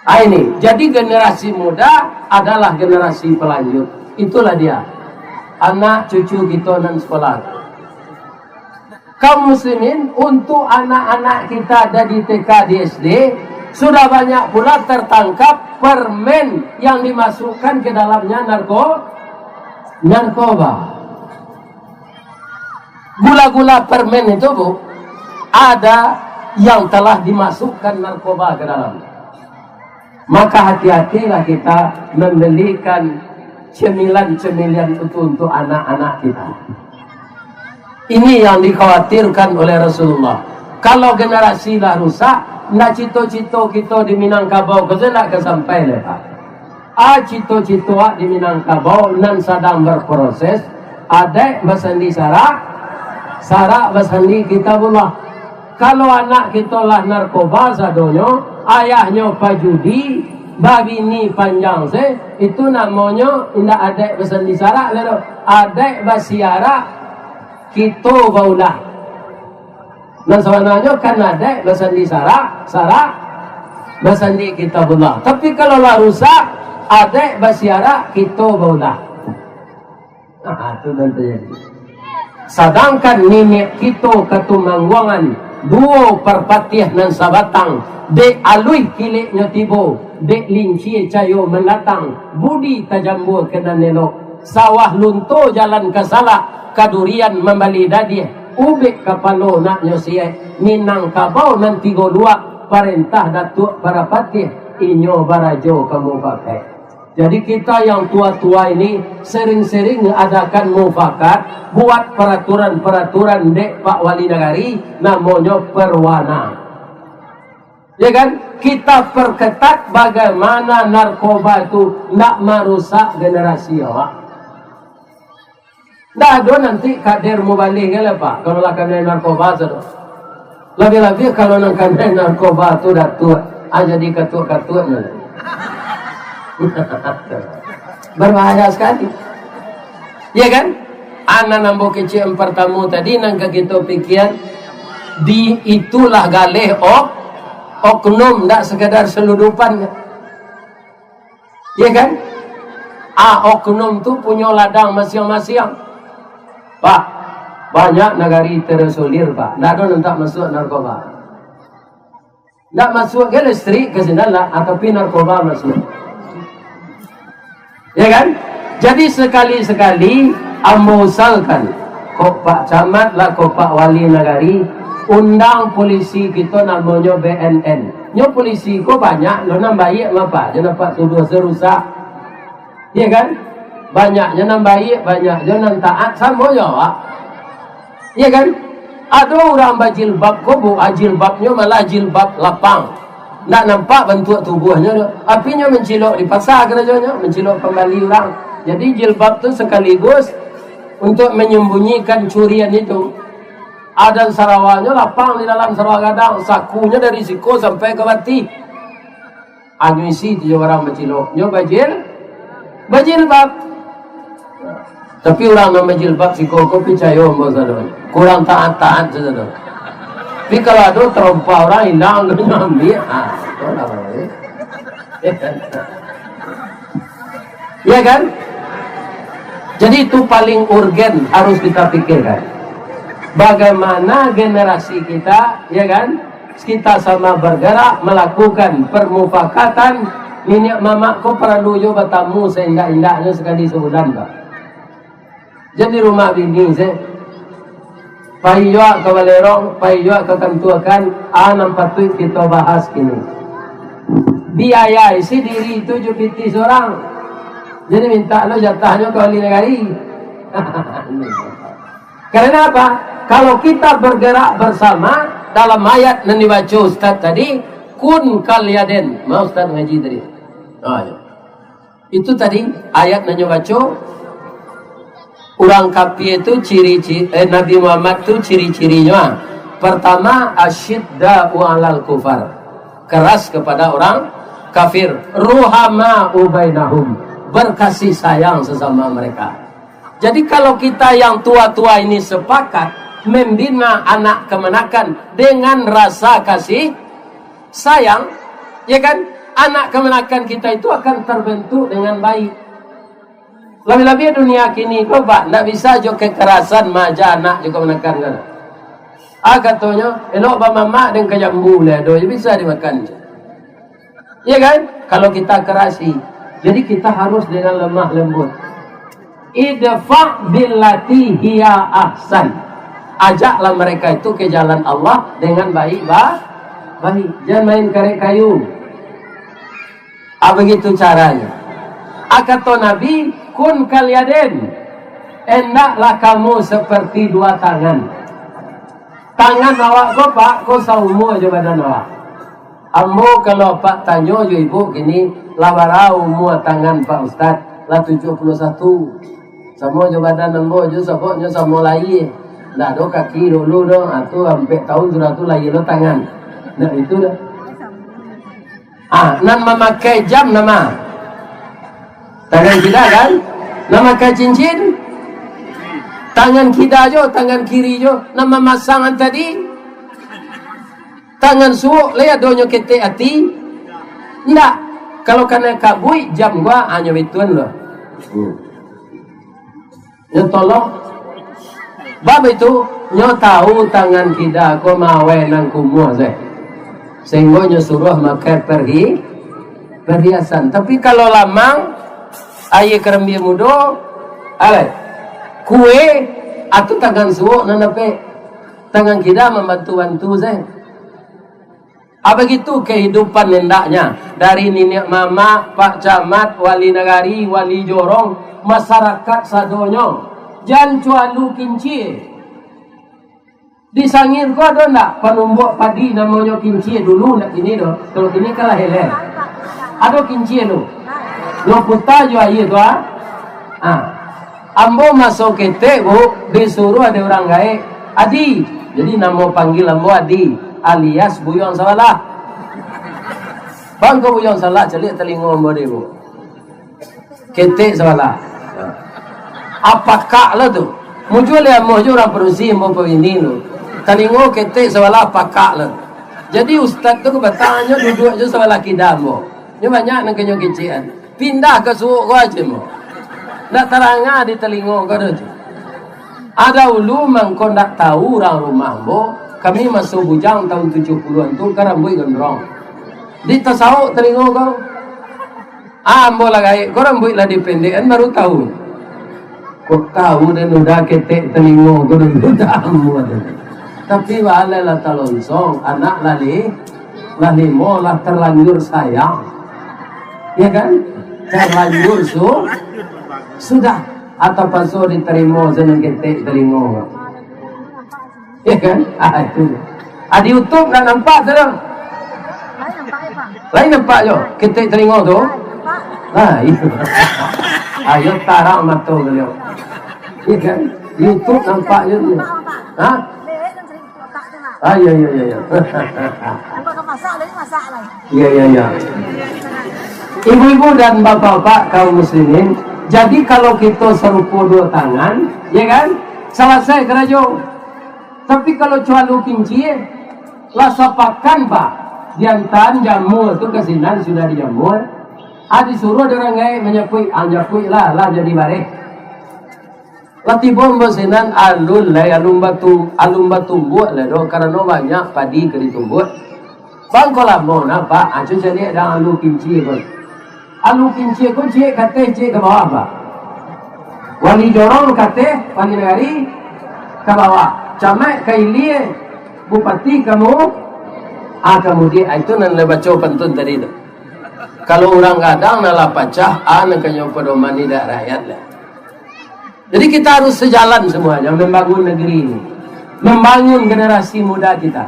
Ah, ini, jadi generasi muda adalah generasi pelanjut. Itulah dia. Anak cucu kito nan sekolah. Kaum muslimin, untuk anak-anak kita ada di T K, di S D, sudah banyak pula tertangkap permen yang dimasukkan ke dalamnya narko-, narkoba. Gula-gula permen itu, Bu, ada yang telah dimasukkan narkoba ke dalam. Maka hati-hatilah kita membelikan cemilan-cemilan itu untuk anak-anak kita. Ini yang dikhawatirkan oleh Rasulullah. Kalau generasi lah rusak, ndak cito-cito kito di Minangkabau ko se ndak ka sampai lai, Pak. A, cito-cito awak di Minangkabau nan sadang berproses, adaik basandi sarak, sarak basandi Kitabullah. Kalau anak kito lah narkoba sadonyo, ayahnyo pajudi, babini panjang se, itu namonyo indak adaik basandi sarak lai doh. Adaik basiarak, kito baulah. Nan sabananyo kan adaik basandi sarak, sarak basandi Kitabullah. Tapi kalau lah rusak, adaik basiarak, kito baulah. Ah, tu nan tajadi. Sadangkan niniak kito Katumangguangan, duo Parpatiah nan sabatang, dek aluih kileknyo tibo, dek lincie cayo mandatang, budi tajambua ka nan elok, sawah lunto jalan ka salak, kadurian mambali dadiah, ubek kapalo naknyo siek, Minangkabau nan tigo luak, parentah Datuak Parapatiah, inyo barajo ka mufakaik. Jadi kita yang tua-tua ini sering-sering adakan mufakat, buat peraturan-peraturan dek Pak Wali Nagari, namonyo perwana. Ya kan? Kita perketat bagaimana narkoba itu ndak marusak generasi awak. Ndak ado nanti kader mubaleh kan lah, Pak, kalau lah kanai narkoba tu. Labiah-labiah kalau nan kanai narkoba tu datuak, ah, jadi katuak-katuak nyo. Berbahaya sekali. Ya kan? Anak ambo kecil yang pertama tadi nan ka kito pikian, di itulah galeh ok-, oknum, ndak sekadar seludupan. Ya kan? Ah, oknum tu punyo ladang masiang-masiang. Pak, banyak nagari terisolir, Pak. Ndak ado nan tak masuak narkoba. Ndak masuak ke listrik ka sinan lah, ah, tapi narkoba masuak. Ya kan? Jadi sekali-sekali ambo usalkan, kok Pak Camat lah, kok Pak Wali Nagari, Undang polisi kito namonyo B N N. Nyo polisi ko banyak lo nan baiak, mapa jo nampak tuduah se rusak. Iya kan? Banyaknyo nan baiak, banyak jo nan taat, samo jo awak. Iya kan? Ado urang bajilbab ko, Bu, ah, jilbabnyo malah jilbab lapang. Ndak nampak bantuak tubuahnyo tu. Tapi nyo mancilok di pasa karajonyo, mancilok pambali urang. Jadi jilbab tu sakaligus untuk manyambunyikan curian itu. Adan sarawanyo lapang di dalam sarawa gadang, sakunyo dari siko sampai ka batih. Anu isi tu jo urang bacilok, nyo bajil-, bajilbab. Tapi urang nan bajilbab siko ko picayo ambo sadonyo. Kurang taat-taat sadonyo. Tapi kalau ado tarompa urang ilang tu nyo ambiak. Ah, tu lah baru. Ya kan? Jadi itu paling urgen harus kita pikirkan. Bagaimana generasi kita, ya kan? Kita sama bergerak melakukan permufakatan, niniak mamak ko paralu jo batamu saindak-indaknyo sakali sabulan, Pak. Jan di rumah bini se. Pai juo ka balerong, pai juo ka kantuakan, a nan patuik kito bahas kini. Biayai si diri tu jo pitih surang. Jadi mintak lo jatahnyo ka wali nagari. Karena apa? Kalau kita bergerak bersama, dalam ayat nan dibaco Ustaz tadi, kun kal yaden. Ma Ustaz ngaji tadi? Ah, ya. Itu tadi ayat nan nyo baco, urang kafir tu ciri-ciri, eh, Nabi Muhammad tu ciri-cirinyo, ah. Pertama, asyidda'u alal kufar. Keras kepada orang kafir. Ruhama'u bainahum. Berkasih sayang sesama mereka. Jadi kalau kita yang tua-tua ini sepakat membina anak kamanakan dengan rasa kasih sayang, ya kan, anak kamanakan kita itu akan terbentuk dengan baik. Labiah-labiah dunia kini ko, Pak, ndak bisa jo kekerasan maaja anak jo kamanakan ko. Ah, katonyo, elok bamamak dengan ka jambu lai, ado je bisa dimakan. Ya kan? Kalau kita kerasi. Jadi kita harus dengan lemah lembut. Idfa billati hiya ahsan. Ajaklah mereka itu ke jalan Allah dengan baik, ba-, baik. Jangan main karek kayu. Ah, begitu caranya. Ah, kato Nabi, kun kal yaden. Hendaklah kamu seperti dua tangan. Tangan awak ko, Pak, ko saumua jo badan awak. Ambo kalau Apak tanyo jo Ibu kini, lah bara umua tangan Pak Ustaz? Lah tujuah puluah satu. Samo jo badan ambo jo, sababnyo samo lahia. Ndak ado kaki dulu doh. Ha, tu ampek taun sudah tu lahia lo tangan. Ndak itu doh. Ah, nan mamakai jam nama? Tangan kida kan? Nan mamakai cincin? Tangan kida jo, tangan kiri jo. Nan mamasang tadi? Tangan suok lai adonyo ketek ati? Ndak. Kalau kanai kabuik jam gua, hanyo bituan lo. Hmm. Nyo tolong. Bab itu, nyo tahu tangan kida ko mawai nan kumuah se. Sehinggo nyo suruah makai perhi-, perhiasan. Tapi kalau lamang, aia karambia mudo, alai, kue, atau tangan suok nan dapek. Tangan kida mambantu-bantu se. Ah, begitu kehidupan hendaknya. Dari niniak mamak, pak camat, wali nagari, wali jorong, masyarakat sadonyo. Jan cualu kincia. Di Sangir ko ado ndak panumbuak padi namonyo kincia dulu, ndak kini doh. Kalau kini kan lah heler. Ado kincia tu. Lo puta jo aia tu, ah. Ah. Ambo maso ketek, Bu, disuruah dek urang gaek, "Adi." Jadi namo panggil ambo Adi, alias Buyuang Sawalah. Bang ko Buyuang Sawalah, caliak talingo ambo dek, Bu. Ketek Sawalah. Apakak lah tu. Mujua lai amuah jo urang padusi ambo pabini tu. Talingo ketek Sawalah apakak lah tu. Jadi ustaz tu kabatanyo duduak jo sawalah kida ambo. Nyo banyak nan kanyo kecekan. Pindah ka suok ko aja mo. Ndak taranga di talingo ko doh. Ado ulu mangko ndak tahu urang rumah ambo, kami maso bujang tahun tujuh puluhan tu ka rambuik gondrong. Di tasauk talingo ko. Ah, ambo lah gaek ko rambuik lah dipendekan baru tahu. Kok tahu dan udah ketek talingo ko dulu tahu. Tapi baalai lah talonsong, anak lah li-, lah limo, lah terlanjur sayang. Ya kan? Terlanjur su-, sudah. Atau paso ditarimo, senang ketek talingo. Ya kan? Ah, itu. Ah, di YouTube nak nampak tu dah. Lain nampak jo, ketek talingo tu. Ah, itu. Ayo tarang mato baliau. Ya kan? YouTube nampak je tu. Ha? Ah, ya, ya, ya, ya. Ya, ya, ya. Ibu-ibu dan bapak-bapak kaum muslimin, jadi kalau kita sarupo dua tangan, ya kan? Salasai karajo. Tapi kalau cuma lu kincia, lah sapakan, Pak. Diantaan jamur tu ka sinan sudah dijamur. Ah, disuruh dek urang gaek manyapuik, ah, nyapuik lah, lah jadi bareh. Lah tibo ambo sinan alun lai, alun batu-, alun batumbuak lai doh, karano banyak padi ka ditumbuak. Bang, ko lamo nah, Pak, aco caliak dang alu kincia ko. Alu kincia ko ciek ka ateh, ciek ka bawah, Pak. Wali jorong ka ateh, wali nagari ka bawah. Camat ka ilia, bupati ka mu-, ah, ka mudiak. Ah, itu nan lai baco pantun tadi tu. Kalau urang gadang nan lah pacah, ah, nan kanyo padoman idak rakyat lah. Jadi kita harus sejalan semuanya membangun negeri ini, membangun generasi muda kita.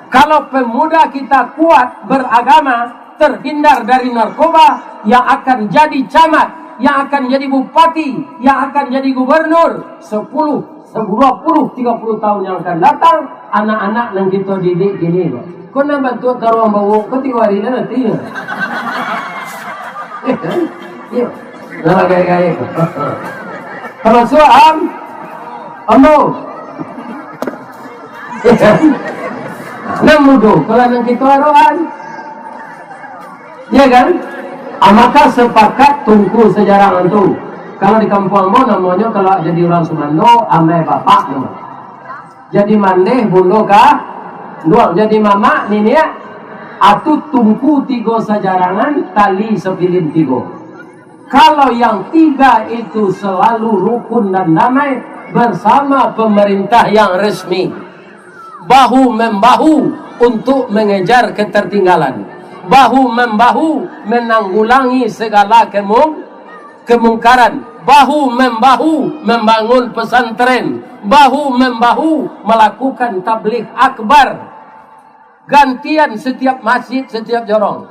Kalau pemuda kita kuat beragama, terhindar dari narkoba, yang akan jadi camat, yang akan jadi bupati, yang akan jadi gubernur, sepuluh, dua puluh, tiga puluh tahun yang akan datang, anak-anak nan kita didik kini ko. Ko nan bantuak karuang bawok ko tigo hari lah nanti. Iyo. Nah, gaek-gaek. Kalau suam, ambo. Nan mudo, kalau nan kito aroan. Ya kan? Ah, maka sepakat tungku sajarangan tu. Kalau di kampuang ambo namonyo, kalau jadi urang sumando, amai bapak namo. Jadi mandeh bundo ka duang, jadi mamak niniak, atu tungku tigo sajarangan, tali sapilin tigo. Kalau yang tiga itu selalu rukun dan damai bersama pemerintah yang resmi, bahu-membahu untuk mengejar ketertinggalan, bahu-membahu menanggulangi segala kemung-, kemungkaran, bahu-membahu membangun pesantren, bahu-membahu melakukan tabligh akbar, gantian setiap masjid, setiap jorong.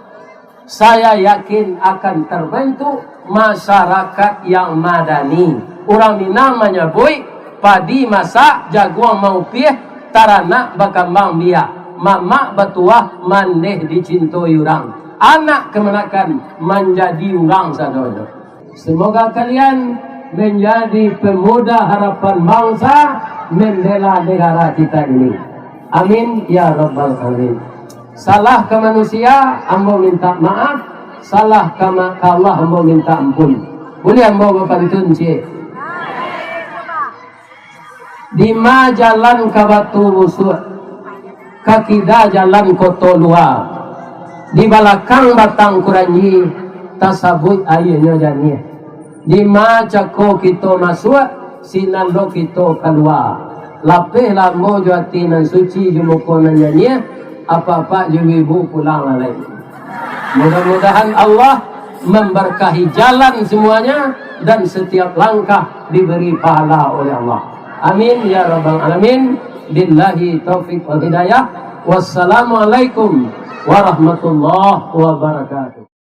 Saya yakin akan terbentuk masyarakat yang madani. Urang Minang manyabuik, padi masak, jaguang maupiah, taranak bakambang biak, mamak batuah mandeh dicintoi urang, anak kamanakan manjadi urang sadonyo. Semoga kalian menjadi pemuda harapan bangsa, membela negara kita ini. Amin ya rabbal alamin. Salah ka manusia, ambo minta maaf. Salah ka ma-, ka Allah, ambo minta ampun. Buliah ambo bapantun ciek? Dima jalan ka Batu Busuak, ka kida jalan Koto Lua, di balakang Batang Kuranji, tasabuik aianyo janiah. Dima cako kito masuak, sinan lo kito kalua. Lapehlah ambo jo ati nan suci, jo muko nan janiah, apak-apak jo ibu-ibu pulang lah lai. Mudah-mudahan Allah memberkahi jalan semuanya dan setiap langkah diberi pahala oleh Allah. Amin ya rabbal alamin. Billahi taufik wal hidayah. Wassalamualaikum warahmatullahi wabarakatuh.